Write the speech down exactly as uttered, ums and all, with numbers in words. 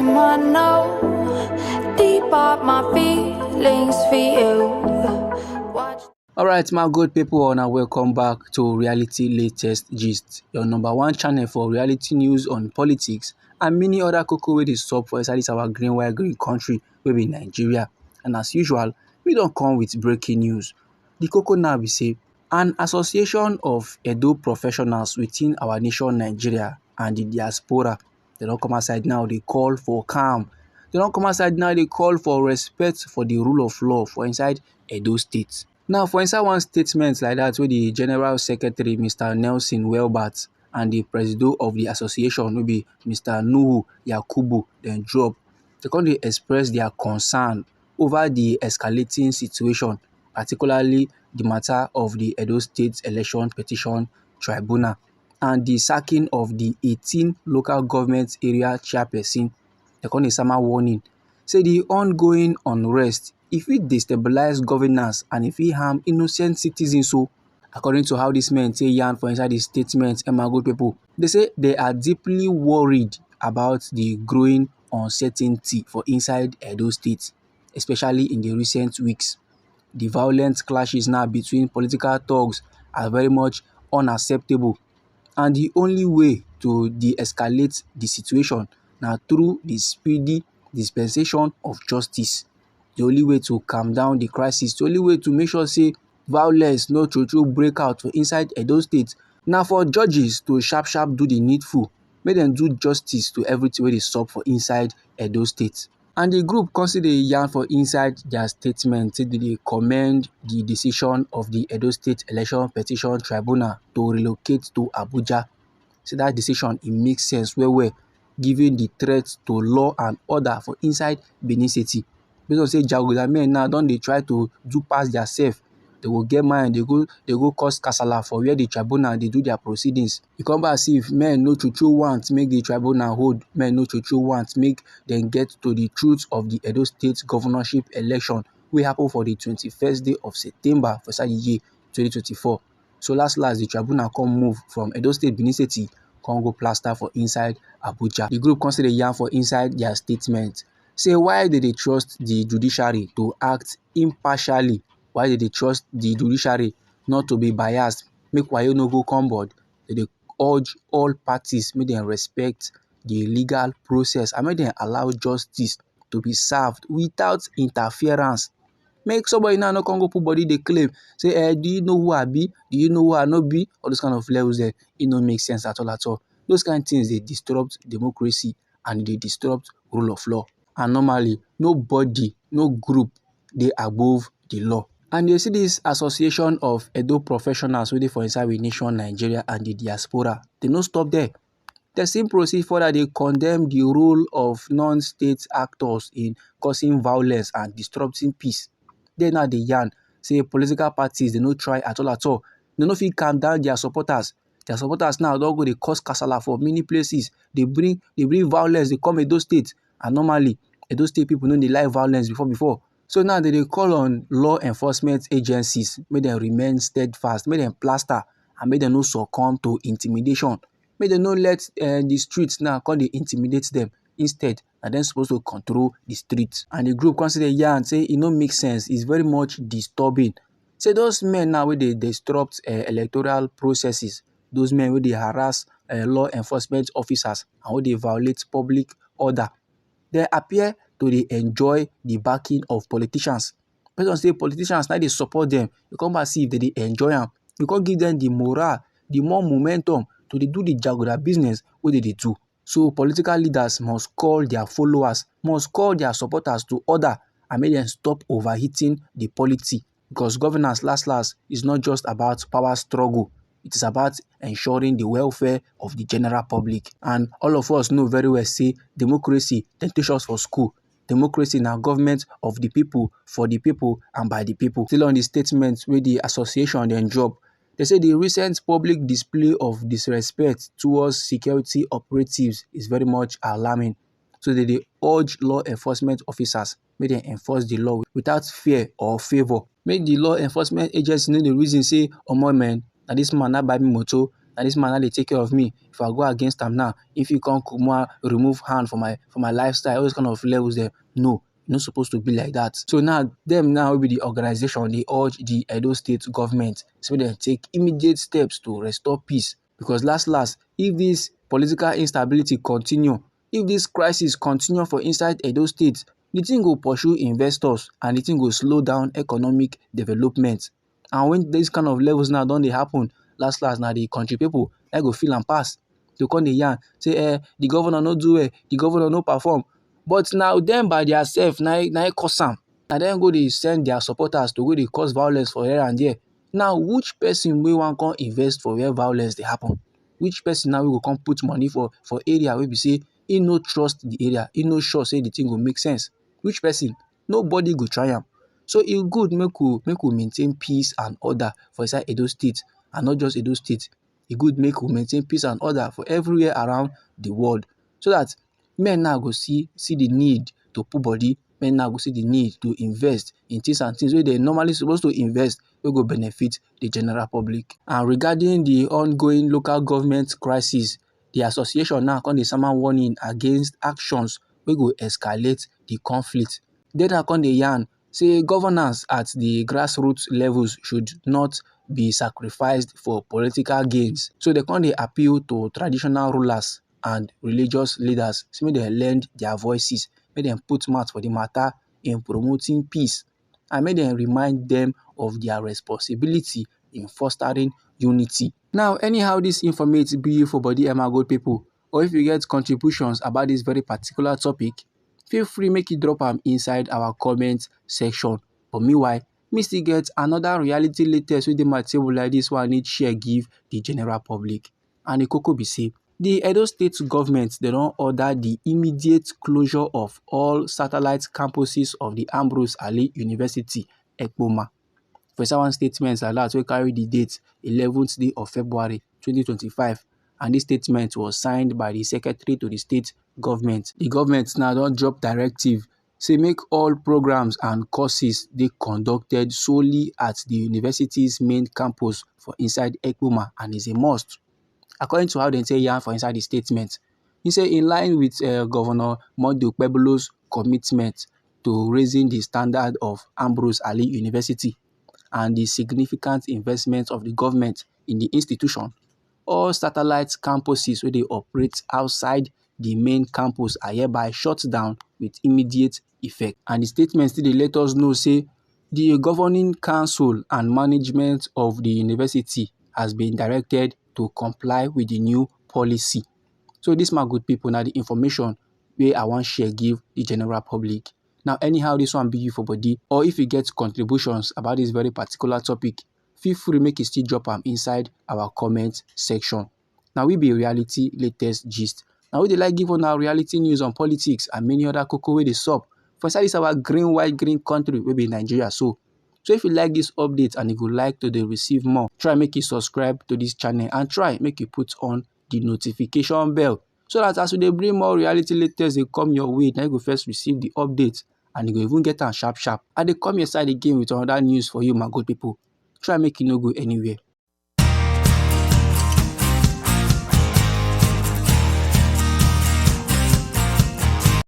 I know deep up my feelings for you. Watch. All right, my good people, and welcome back to Reality Latest Gist, your number one channel for reality news on politics and many other koko wey dey sup for inside this our green white green country wey be Nigeria. And as usual, we don come with breaking news. The koko now be say an association of Edo professionals within our nation Nigeria and the diaspora, they don come outside now dey call for calm. They don come outside now dey call for respect for the rule of law for inside Edo State. Now, for inside one statement like that, wey the General Secretary, Mister Nelson Welbert, and the Presido of the association, wey be Mister Nuhu Yakubu, dem drop, they come dey express their concern over the escalating situation, particularly the matter of the Edo State Election Petition Tribunal and the sacking of the eighteen local government area chairperson. They come dey sama warning, say the ongoing unrest, e fit destabilize governance and e fit harm innocent citizens. So, according to how this men take yarn for inside the statement, eh, my good people, they say they are deeply worried about the growing uncertainty for inside Edo State, especially in the recent weeks. The violent clashes now between political thugs are very much unacceptable, and the only way to de-escalate the situation na through the speedy dispensation of justice. The only way to calm down the crisis, the only way to make sure say violence no true true break out for inside Edo State, na for judges to sharp sharp do the needful, make dem do justice to everything wey dey sup for inside Edo State. And the group come still dey yarn for inside their statement say they dey commend the decision of the Edo State Election Petition Tribunal to relocate to Abuja. Say that decision, e make sense well well, given the threat to law and order for inside Benin City. Based on say jaguda men now don dey try to do pass their self, they go get mind, they go they go cause kasala for where the tribunal dey do their proceedings. E come be as if men no true true want make the tribunal hold, men no true true want make dem get to the truth of the Edo State governorship election wey happen for the twenty-first day of September for inside the year twenty twenty-four. So last last, the tribunal come move from Edo State, Benin City, come go plaster for inside Abuja. The group come still dey yarn for inside their statement say why they dey trust the judiciary to act impartially, why they dey trust the judiciary not to be biased, make wayo no go come board. They dey urge all parties make dem respect the legal process and make dem allow justice to be served without interference. Make somebody now no come go put body dey claim say, eh, do you know who I be? Do you know who I no be? All those kind of levels there, e no make sense at all at all. Those kind things dey disrupt democracy and dey disrupt rule of law. And normally, nobody, no group dey above the law. And you see this association of Edo professionals wey dey for inside we nation, Nigeria, and the diaspora, they no stop there. They still proceed further, they condemn the role of non-state actors in causing violence and disrupting peace. They now dey yarn say political parties, they no try at all at all. They no fit calm down their supporters. Their supporters now don go dey cause kasala for many places. They bring they bring violence, they come Edo State. And normally, Edo State people no dey like violence before before. So now they dey call on law enforcement agencies, make dem remain steadfast, make dem plaster, and make dem no succumb to intimidation. Make dem no let, eh, the streets now come dey intimidate them. Instead, na dem suppose to control the streets. And the group come still dey yarn say e no make sense. It's very much disturbing. Say those men now wey dey disrupt, eh, electoral processes, those men wey dey harass, eh, law enforcement officers and wey dey violate public order, they appear to dey enjoy the backing of politicians. Based on say politicians now dey support them, you come back see if they dey enjoy am. You come give them the morale, the more momentum to dey do the jaguda business wey they dey do. So political leaders must call their followers, must call their supporters to order and make them stop overheating the polity. Because governance last last is not just about power struggle. It is about ensuring the welfare of the general public. And all of us know very well say democracy, dem teach us for school. Democracy na government of the people, for the people, and by the people. Still on the statement wey the association dem drop, they say the recent public display of disrespect towards security operatives is very much alarming. So they dey urge law enforcement officers make dem enforce the law without fear or favour. Make the law enforcement agency no dey reason say, "Omo man, na this man na buy me motor, na this man na dey take care of me. If I go against am now, if he come come remove hand for my for my lifestyle, all those kind of levels dem. No, e no suppose to be like that. So now, dem now wey be the organization dey urge the Edo State government say make dem take immediate steps to restore peace, because last last, if this political instability continue, if this crisis continue for inside Edo State, the thing go pursue investors and the thing go slow down economic development. And when this kind of levels now don dey happen, last last na the country people na go feel am pass. They come dey yarn say, eh, the governor no do well, the governor no perform. But na dem by their self na na cause am. Na dem go dey send their supporters to go dey cause violence for here and there. Now, which person wey wan come invest for where violence dey happen? Which person now wey go come put money for for area wey be say he no trust the area, he no sure say the thing go make sense? Which person? Nobody go try am. So e good make we make we maintain peace and order for inside Edo State, and not just Edo State. E good make we maintain peace and order for everywhere around the world, so that men now go see see the need to put body, men now go see the need to invest in things and things wey they normally supposed to invest wey go benefit the general public. And regarding the ongoing local government crisis, the association now come dey sama warning against actions wey go escalate the conflict. They now come dey yarn say governance at the grassroots levels should not be sacrificed for political gains. So they come dey appeal to traditional rulers and religious leaders say make dem lend their voices, make dem put mouth for the matter in promoting peace, and make dem remind them of their responsibility in fostering unity. Now, anyhow this informate be you for body, my good people, or if you get contributions about this very particular topic, feel free make you drop am inside our comment section. But meanwhile, me still get another reality latest wey dey my table like this one I need share give the general public. And the koko be say, the Edo State government, they don order the immediate closure of all satellite campuses of the Ambrose Ali University, Ekpoma. For inside one statement like that wey carry the date eleventh day of February twenty twenty-five, and this statement was signed by the secretary to the state government. The government now don drop directive say make all programs and courses dey conducted solely at the university's main campus for inside Ekpoma, and is a must. According to how dem take yarn for inside the statement, he say in line with uh, Governor Monday Okpebholo's commitment to raising the standard of Ambrose Ali University and the significant investment of the government in the institution, all satellite campuses wey dey operate outside the main campus are hereby shut down with immediate effect. And the statement still dey let us know say the governing council and management of the university has been directed to comply with the new policy. So this, my good people, na the information wey I wan share give the general public. Now, anyhow this one be you for body, or if you get contributions about this very particular topic, feel free make you still drop am inside our comment section. Now we be reality latest gist. Now we dey like give una reality news on politics and many other koko wey dey sup for inside this our green white green country wey be Nigeria. So, so if you like this update and you go like to dey receive more, try make you subscribe to this channel and try make you put on the notification bell, so that as we dey bring more reality latest dey come your way, na you go first receive the update and you go even get am sharp sharp. I dey come your side again with another news for you, my good people. Try make you no go anywhere.